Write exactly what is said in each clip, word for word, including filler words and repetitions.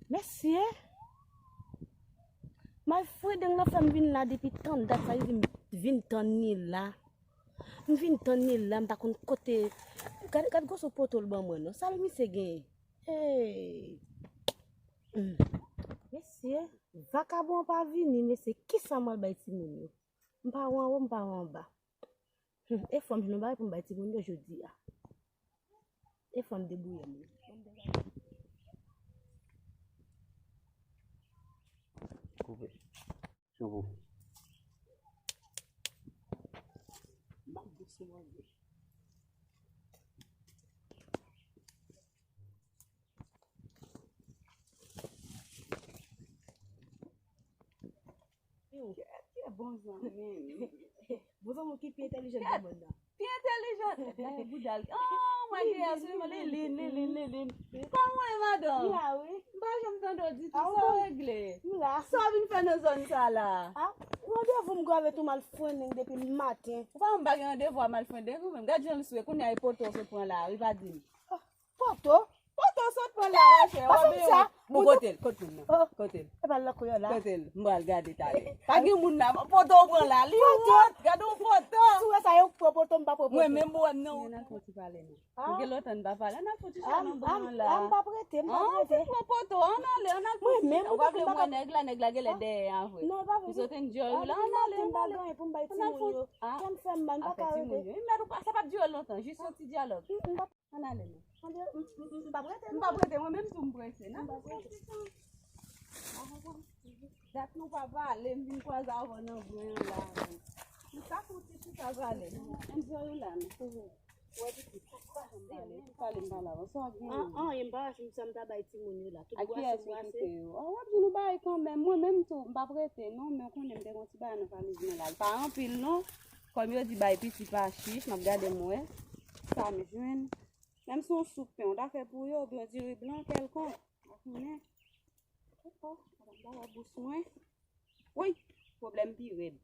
Mesye, Malfredeng nan fè m vin la depi tann dat, sa vle di m vin tann li la. M vin tann li la, m pa konn kote. Gad, gad gwoso poto l ban mwen non. Sa l misye genyen? Hey! Hmm. Mesye, vakabon an pa vini, mesye, kisa m al bay timoun yo? M pa wè anwo, m pa wè anba. Hmm, e fò m jwenn yon bagay pou m bay timoun yo jodi a. E fò m debouye m wi. Koupe. Chanpou. M ap bousi manje. Kè, kè bon zanmi. Bon zanmi ki pi entèlijan nan mond nan. Pi entèlijan. Gade bouda l. Oh, mwen gen asou li, li, li, li, li, li. Kòman e, madanm? M la wi. M pa janm tande w ditou. Sa w regle? M la. Sa w vin fè nan zòn sa la? Ah, randevou m gen avèk yon malfrendeng depi maten. Ou pa wè m pa gen randevou a malfrendeng ou menm. Gad jan l swe, kounye a e poto w sot pran la, wi, pa di m. Poto? Poto sot pran la, machè. Bon, kote l? Kote l nan? Kote l? E pa l nan kouyò la. Kote l? M pral gade talè. Pa gen moun la. Poto w pran la. Li wont. Gade yon poto. Si w wè sa, yo pran poto, m pa pran poto. Mwen menm, mwen nan. Ann al fè yon ti pale non. M gen lontan m pa pale. Ann al fè yon ti chalon pran la. M pa prete, m pa prete. Ann pran poto, ann ale, ann al fè yon ti chalon. Ou pa vle m wè nèg la, nèg la genlè dèyè an vre. Non, e pa vre. Ou sot en dyòl la, ann ale, ann ale. Ann al fè yon ti chalon. Kè m fè m mal, m pa ka rete. Sa p ap dire lontan, jis yon ti dyalòg. Ann ale non. M p ap rete, m p ap rete, mwen menm tou m prese. N ap pran ti tan. Dat nou pa pale, m vin kwaze avè w nan gwen an la. M ta fè yon ti chita pale. Enjoy ou la non. Wè pitit, sa pa janm pale, tout pale m pale avè w. Sa w gen? An, anyen, m pa wè sa m ta bay timoun yo la. Tout bwase, bwase. An, w ap di nou bay kanmenm. Mwen menm tou, m p ap rete non, men w konnen m te gen yon ti bagay nan valiz mwen la. Li pa anpil non. Kòm yo di bay piti pa chich, m ap gade m wè sa m jwenn. Menm si yon soup pen, ou ta fè pou yo, oubyen yon diri blan kèlkonk. Ou konnen. Oh, oh, madanm pa wè bous mwen. Woy, pwoblèm pi rèd.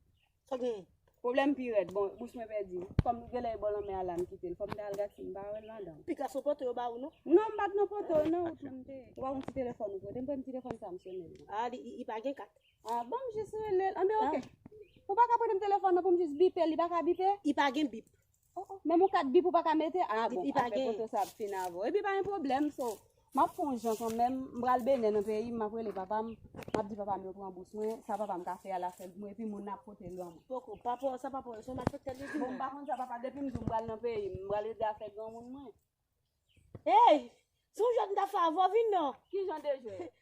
Sa gen? Pwoblèm pi rèd. Bon, bous mwen pèdi. Kòm genlè e bò lanmè a la m kite l. Fò m ta al gad si m pa wè l ladan. Pikas ou pote yo ba ou non? Non, m pa t nan pote yo, non, wout mwen m te. Ou pa gon ti telefòn ou prete m, prete m ti telefòn sa m sonnen l. Ah, li, li, li pa gen kat. Ah, ban m jis rele l. Anben, oke. Ou pa ka prete m telefòn nan pou m jis bipe l, li pa ka bipe? Li pa gen bip. Oh, oh. Menm yon kat bip ou pa ka mete? Ah, bon, afè poto sa ap fin avè w. Epi pa gen pwoblèm, so, m ap fè yon jan kanmenm, m pral Benè nan peyi m, m ap rele papa m, m ap di papa m yo pran bous mwen, sa papa m ka fè a l a fè l pou mwen, epi moun nan ap pote l ban mwen. Poko, papa w, sa papa w, se yon malfektè li di. Bon, m pa konn sa papa, depi m di w m pral nan peyi m, m pral rete afè granmoun mwen. Hey! Se yon jwèt m ta fè avè w, vin non. Ki jan de jwèt?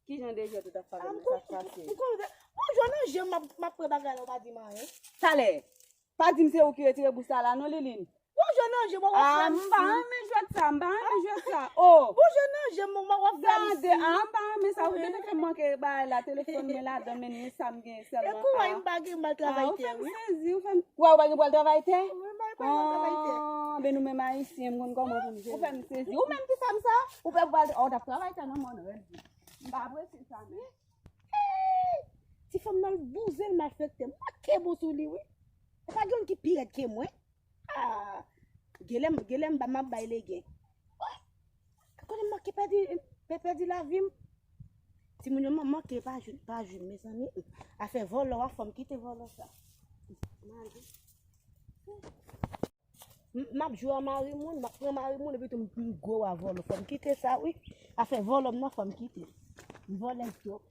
Ki jan de jwèt ou t ap fè avè m? Sa k pase? M konnen. Bon, jwèt nan je m, m ap, m ap pran bagay la, ou pa di m anyen. Talè, pa di m se ou ki retire bous la la non, Liline. Bon, jwèt nan je m, w ap fè m si. Ah, m pa renmen jwèt sa, m pa renmen jwèt sa. Oh. Bon, jwèt nan je m, w ap fè m si. Gade, ah, m pa renmen sa, ou te fè m manke bagay la, telefòn mwen ladan, men sa m gen sèlman. E kouway m pa gen m al travay tè, wi. Ah, ou fè m sezi, ou fè m, wè, ou pa gen pou al travay tè? Wi, m pa gen pou al travay tè. Ah, ben nou menm Ayisyen, m konn kòman pou m jere. Ou fè m sezi. Ou menm ki fè m sa? Ou fè pou al, oh, w t ap travay tè nan mòn rèd. M pa apresye sa, men. Hey! Ti fanm nan l bouzen l malfektè. M manke bon sou li, wi. E pa gen youn ki pi rèd ke mwen. Ah! Genlè, genlè m ba, m ap bay legen. Oh! Konnen m manke pèdi, pè-, pèdi lavi m. Timoun yo man-, manke pa jwenn, pa jwenn, mezanmi. Afè vòlò a, fò m kite vòlò sa. M ale. M, m ap jwe a mari moun, m ap pran mari moun, epi tou m, m gwo a vòlò. Fò m kite sa, wi. Afè vòlò m nan, fò m kite. M vòlè twòp.